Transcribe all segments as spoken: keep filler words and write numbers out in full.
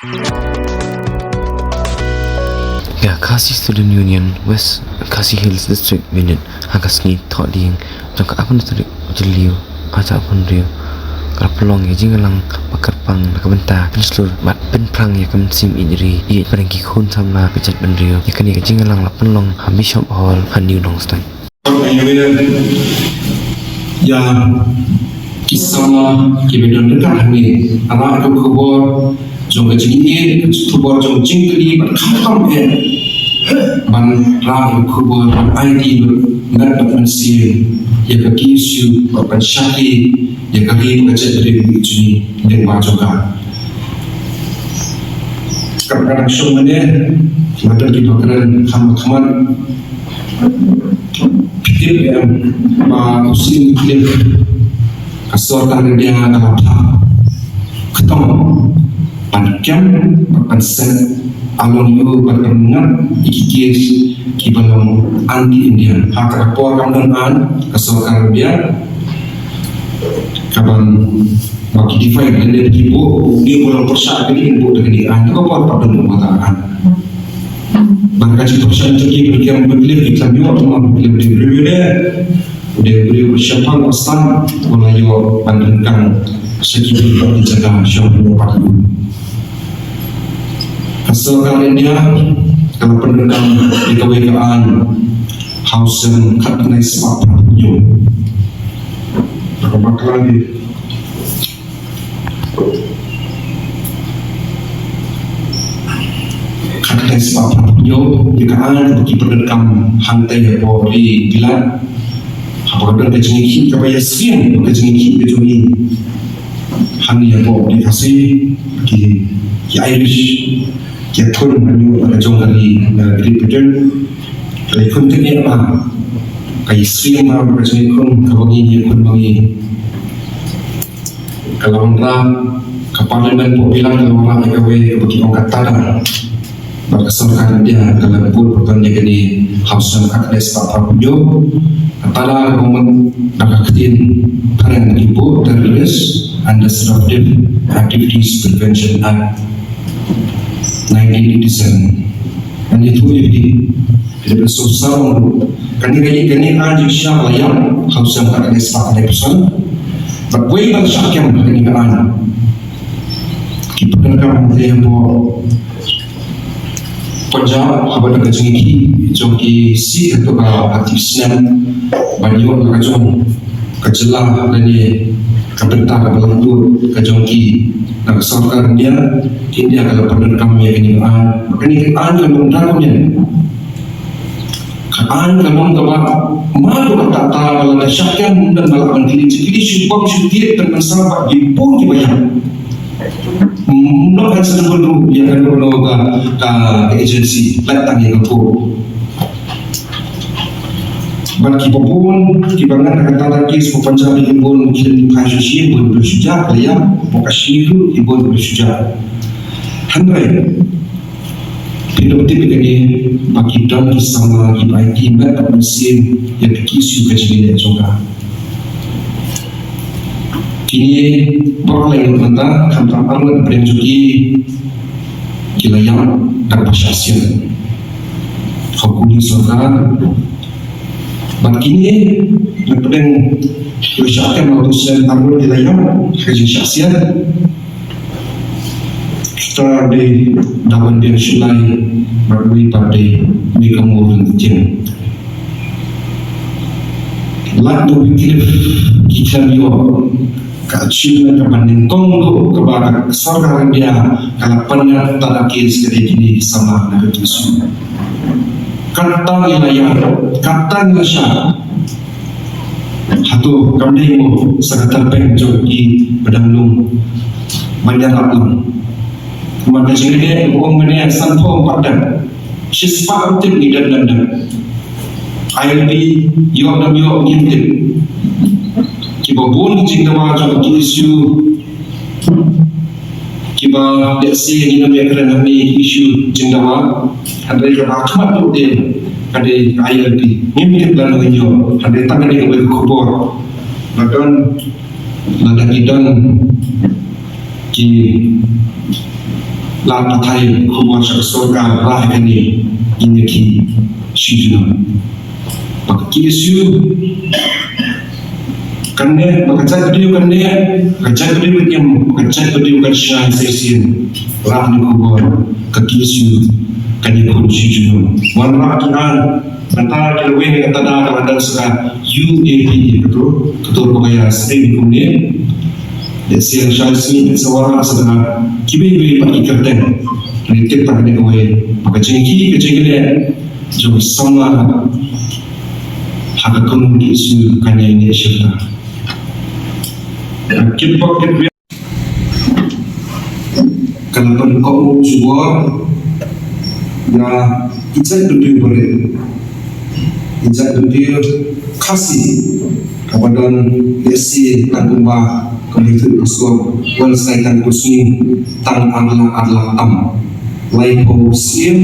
Ka Khasi Student Union West Khasi Hills District Unit ha ka sngi Thohdieng jong ka arphew tarik u Jylliew arhajar arphew hynriew ka la pynlong ïa ka jingïalang ba kyrpang na ka bynta pynshlur bad pynphrang ïa ka mynsiem ïeit ri ïeit pyrshah ki khun samla ka jaitbynriew. Ïa kane ka jingïalang la pynlong ha Bishop Hall ha New Nongstoiñ. Ïa ki samla kiba don ryngkat hangne, ïa ka khubor jong ka jingïeit, ka khubor jong jingkylli bad khamtam eh ban rah ïa ka khubor ban aiti lut met bad mynsiem ïa ka K S U bad ban shakri ïa ka ri bad ka jaitbynriew jong ngi lyngba jong ka. Kat ba nga dang shong mynne, nga don kiba kren kham khmat. Phi tip em ba u sien Wycliffe, ka sorkar India ka la phah kyrtong ban kem bad ban set along ïa u ban pynngad ïa ki kes kiba long anti India. Ha kata ka por kam don aiñ ka sorkar India ka ban ba ki defy lane ki buh, u dei u long pyrshah kane, buh da kane aiñ, ka por pat don u mata aiñ. Bad ka jingpyrshah jong ki ba ki kem Wycliffe, ki khlem ïoh, ma Wycliffe u dei u briew de, u dei u briew ba shemphang ba stad, u la ïoh ban ryngkang sha ki briew bad ki jaka sha u pat u. Ka sorkar India ka la pynryngkang ïa kawei ka aiñ ha u snem khatkhyndai spah phra phew hynñiew. Ka bakla di. Khatkhyndai spah phra phew hynñiew, ïa ka aiñ ba ki pyndonkam hangtei hapoh ri Bilat. Haba ka don ka jingïakhih kaba ïasyriem bad ka jingïakhih ka jong ngi hangne hapoh ri Khasi, ki, ki Irish ki ïakhun ban ïoh la ka jong ka ri, la ka Great Britain. Ka la ïakhun kane ba ka ïasyriem bad ka jingïakhun kaba ngi ïakhun ma ngi. Ka la wanrah, ka Parliament hapoh Bilat ka la wanrah ïa kawei kaba ki ong ka tada. Bad ka sorkar India ka la bud ban ïa kane ha u snem khatkhyndai spah phra phew hynñiew. Ka tada kaba mut da ka ktien phareng ki buh Terrorist and Disruptive Activities Prevention Act nineteen eighty-seven. Ngan ïathuh ïa phi, phi dei ban sngewsarong ruh. Kane ka, kane ka aiñ jingshisha ka la ïap ha u snem khatkhyndai spah khyndai phew san. Bad wei ba la shah kem ha kane ka aiñ, ki pyndonkam hangtei hapoh Punjab, haba don ka jingïakhih jong ki Sikh ha kato ka, ha ka snem ban ïoh la ka jong ka jylla lane ka bynta kaba la ïoh ka jong ki na ka sorkar India, India ka la pyndonkam ïa kane ka aiñ. Kane ka aiñ ka long draconian. Ka aiñ ka long kaba ma ka ba ta ta ba la da shah kem, ym don ba lah ban kylli jingkylli, shu bom shu tied, pynmynsaw bad ki bun kiba ïap. Ym don kan sa dei ruh ïa kano kano ka, ka, ka agency, lait tang ïa ka court. Bad kiba bun kiba ngat ha kata ka case, ba Punjab ki bun ki leit phai sha shisien, bun ki shu jah, ka ïa, ba Kashmir ruh ki bun ki shu jah. Hynrei phi dei ban tip ïa kane, ba ki don ki samla kiba aiti met bad mynsiem ïa ka K S U, ka jingïaleh jong ka. Kine baroh lai ngut mynta, khamtam arngut pdeng jong ki, ki la ïap da kaba shah siat. Hok kuli sorkar. Bad kine na pdeng ki la shah kem, arngut ki la ïap ha ka jingshah siat. Uta u dei Dawanbiang Shullai, bad uwei pat u dei Micah Moore Ryntiew. Lait na u Wycliffe ki khlem ïoh ka achievement kaba nyngkong ruh kaba ka sorkar India ka la pynïaid tada case, ka dei kine ki samla na ka K S U. Katta ngi la ïap, katta ngi la shah. Hato kam dei mo sa ka tyrpeng jong ki ba dang lung ban ïarap lang? Kumba ka jingïadei ba ong mynne, sanphew pat dang, shispah ruh tip ngi dang dang dang. I L P ïoh dang ïoh ngim tip. Kiba bun ki jingdawa jong ka K S U kiba lehse ngin ym ïakren hangne, issue jingdawa. Hynrei kaba khmat ruh dei ka dei I L P. Ngim tip lano ngin ïoh, hynrei tang ka dei kawei ka khubor. Ba don, lada ki don ki La pathai khubor sha ka sorkar ba kane ine ki shi junom. Ba ka K S U kan ne, ba ka jait video kan ne, ka jait video kan im, ba ka jait video kan shna sa shisien. Rah ne khubor ka K S U kan ïakhun shi junom. Wan rah ki an, nangta ki la weng ka tada ka la dang sa ka U A P, kato, kato ba ka ïa stream kumne. Lehse sha sngi lehse wanrah sa da kiwei kiwei pat ki kyrteng. Ngi tip pat kane kawei ba ka jingkhih ka jingkhleh jong ki samla ha ka kynhun K S U kan ïai neh shirta. Ka kit bok kit biang ka la pynkob jubor ïa ki jait video barit, ki jait video Khasi kaba don ïa shi tang kumba ka mih tu ka sur, wan sai tang ku sngi tang ar lak ar lak tam. Laiphew syiem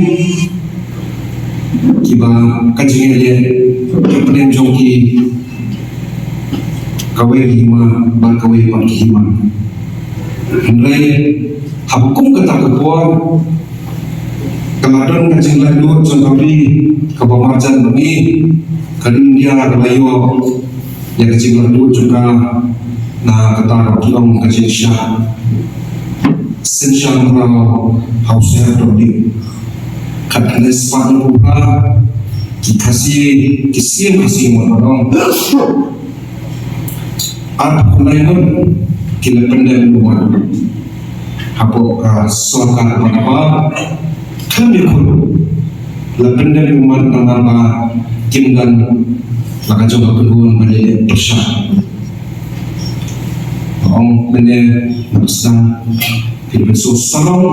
kiba ka jingïaleh ka pdeng jong ki kawei ki hima bad kawei pat ki hima. Hynrei haba kum kata ka por ka la don ka jinglaitluid jong ka ri kaba marjan ba ngi, ka ri India ka la ïoh ïa ka jinglaitluid jong ka na kata ka pynlong ka jingshah synshar mraw ha u Saiñraw. Khatkhyndai spah hynñiewphew phra ki Khasi, ki Syiem Khasi Mawlai Rong, arphew khyndai ngut ki la pyndem ummat hapoh ka sorkar ba kaba khlem ïakhun. La pyndem ummat namar ba kim don la ka jong ka kynhun ban leh pyrshah. Ong mynne na ka sdang phi la pynsngewsarong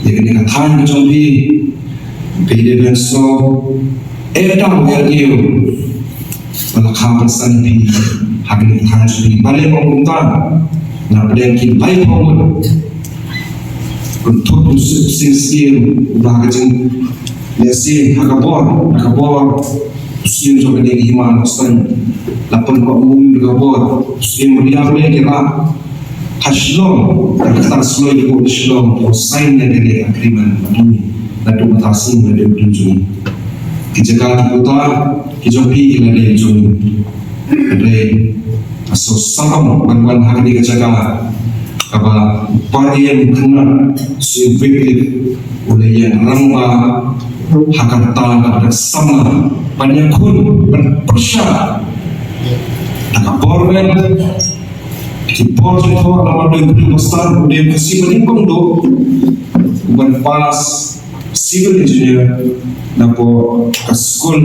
ïa kane ka thaiñ ka jong phi. Phi dei ban sngew eh tang ïa u ba la kha ban san phi ha kane ka thaiñ jong phi. Balei ong kumta? Na pdeng ki laiphew ngut. Kynthup u Sing Syiem, u ba ha ka jing, lehse ha ka bor, ha ka bor u Syiem jong kane ka hima Nongstoiñ, la pynkob u ha ka bor u Syiem Riam ne ki rah ha Shillong, ha ka shnong Shillong, ki pynkob na Shillong, u sign ïa kane ka agreement naduh mynta sien, naduh u dei jong ngi. Ki jaka ki puta ki jong phi, ki la dei jong ngi. Hynrei ka sngewsarong ban wan ha kane ka jaka kaba u Phariem Khynnah Syiem Wycliffe u la ïeng rangbah ha kata ka samla ban ïakhun, ban pyrshah da ka bor met, ki bor jingthoh, namar u dei u briew ba stad, u dei u Khasi ba nyngkong duh uban pass civil engineer napoh ka skul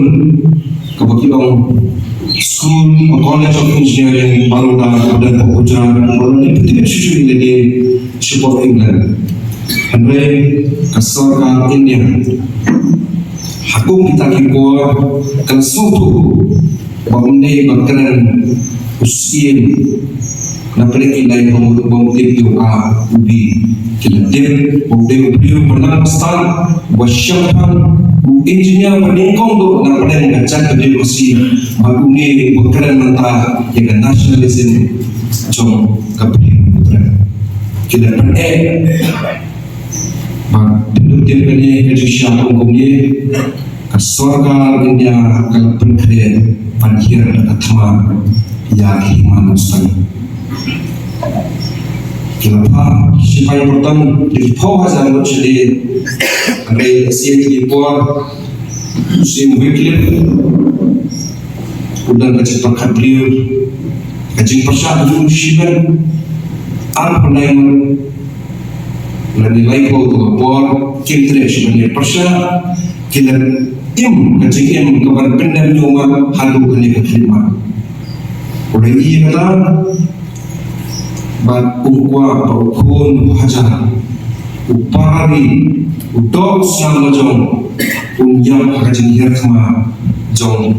kaba ki ong School or College of Engineering, Baroda, Baroda, Gujarat, Baroda, Deputy Secretary lagi shapoh England. Hynrei ka sorkar India ha kum kita ki por ka la sngewthuh ba um dei ba kren u Syiem na pdeng ki laiphew ngut ba um tip ïa u A u B. Ki la tip ba u dei u briew ba nang stad, ba shemphang, u engineer ba nyngkong duh na pdeng ka jaitbynriew Khasi, bad une uba kren mynta ïa ka nationalism jong ka briew. Ki la pyneh ba pynduh tip kane ka jingshah kum kumne. Ka sorkar India ka la pynkhreh ban hiar da ka thma ïa ka hima Nongstoiñ. Ki la phah shipai pyrthei da ki phew hajar ngut sha lade. Hynrei sha ki por u Syiem Wycliffe u don ka jingpyrkhat briew, ka jingpyrshah briew shimet, arphew ngut lane laiphew ngut ka por, kim treh shuh ban ïa pyrshah, ki la im ka jingim ka ban pyndem ïa u mat haduh kane ka khlieh mat. U la ïohi kata bad u kwah ba u khun u hajar, u para ri, u doh u sñiaw lajong, un ïap ha ka jinghiar thma jong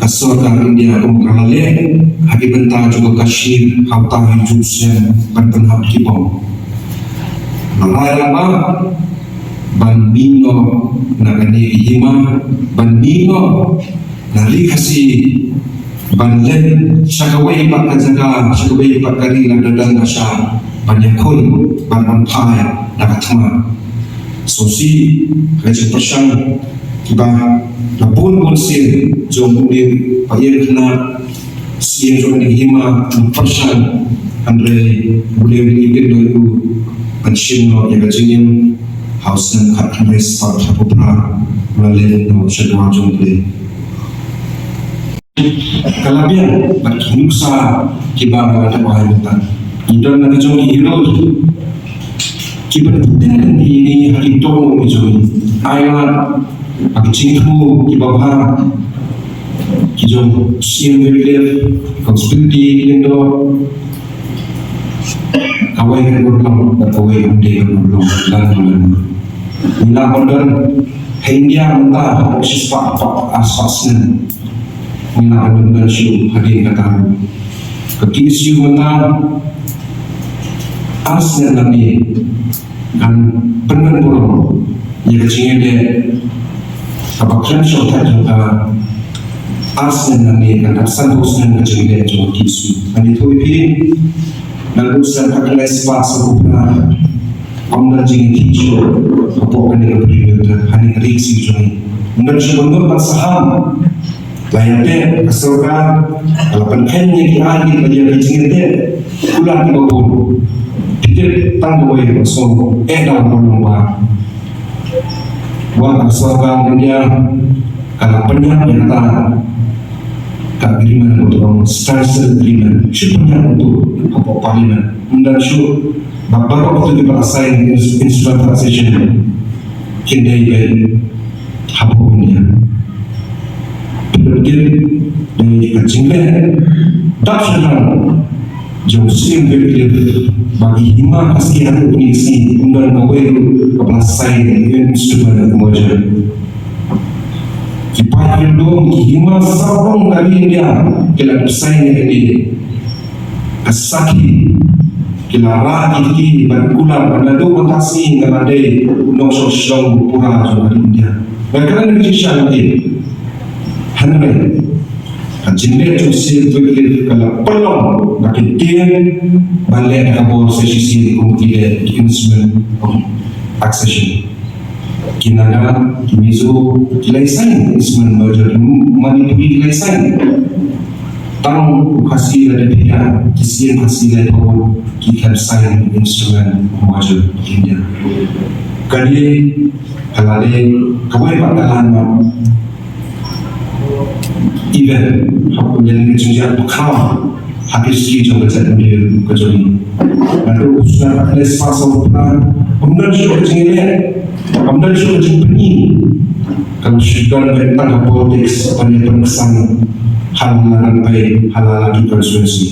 ka sorkar India kum ka la leh ha ki bynta jong ka Kashmir ha uta u juh snem ban pynhap ki bom. La rai lang ba ban mih noh na kane ka hima, ban mih noh na ri Khasi, ban leit sha kawei pat ka jaka, sha kawei pat ka ri, lada don ka shah. ban ïakhun, ban ban phai da ka thma. Sngewsih ka jingpyrshang kiba la bun bun sien jong u Païen Khynnah, sien jong ka hima, pyrshang, hynrei u Lew Ïing Ding u ban shim noh ïa ka jingim ha u snem khatkhyndai spah hynñiewphew phra, u la leit noh sha dwar jong U Blei. Ka la biang bad ki nuksa kiba nga la dep ai mynta. Ngi don na ki jong ki hero kiba pynbeit lynti ïa ngi ha ki dohnud ki jong ngi. Ai lad ha ki jingthmu kiba bha ki jong Syiem Wycliffe, Kong Spilti Lyngdoh, kawei kan urlong bad kawei kan dei kan urlong, lano lano. Ngi lah ban don ha India mynta hapoh shispah, hapoh arspah snem. Ngi lah ban don shuh hadien kata. Ka K S U mynta ar snem nangne kan pynbeit burom ïa ka jingïadei kaba khlem shongthait jong ka. Ar snem nangne kan dap sanphew snem ka jingïadei jong ka K S U. Ngan ïathuh ïa phi, naduh snem khatkhyndai spah sawphew phra, ym don jingïakhih shuh hapoh kane ka bri mynta, ha kane ka ri Khasi jong ngi. Ym don shuh ban nud ban saham. La ïateh ka sorkar, ka la pynkheiñ ïa ki aiñ, ïa ki jingïateh kular kiba bun. Phi tip tang kawei, ka song eh dang ba long ba. Wat ka sorkar India ka la pynïap ïa kata ka agreement, ka Standstill Agreement. Shu pynïap uto hapoh Parliament. Ym don shuh ba baroh kito kiba la sign Instrument of Accession kin dei beit hapoh India. Pynbeit dei ka jingleh dap shadang jong Syiem Wycliffe ba ki hima Khasi haduh kine ki sngi ym don kawei ruh kaba la sign ïa ka Instrument of Merger. Ki paidbah, ki hima sarong ka ri India ki la dep sign ïa kane. Ka sakhi, ki la rah ki kti ban kular ba naduh mynta ka sngi nga la dei u nongshong shnong pura jong ka ri India. Nga kren ïa ka jingshisha lynti. Hynrei ka jingleh jong u Syiem Wycliffe ka la pynlong ba ki tieng ban leh da ka bor sa shisien kum ki leh ki Instrument of Accession. Ki Naga, ki Mizo ki la sign Instrument of Merger, ki Manipuri ki la sign. Tang u Khasi Ladiphiria, ki Syiem Khasi Laiphawon ki khlem sign Instrument of Merger of India. Ka dei, ka la dei kawei pat ka landmark event, haba ïa ka jingjia pyrkhat ha ka history jong ka jaitbynriew ka jong ngi. Naduh u snem khatkhyndai spah sawphew phra, ym don shuh ka jingïaleh, ym don shuh ka jingpyni. Ka la shu don beit tang ka politics ban ïa pynksan ha la ka ri, ha la ki constituency.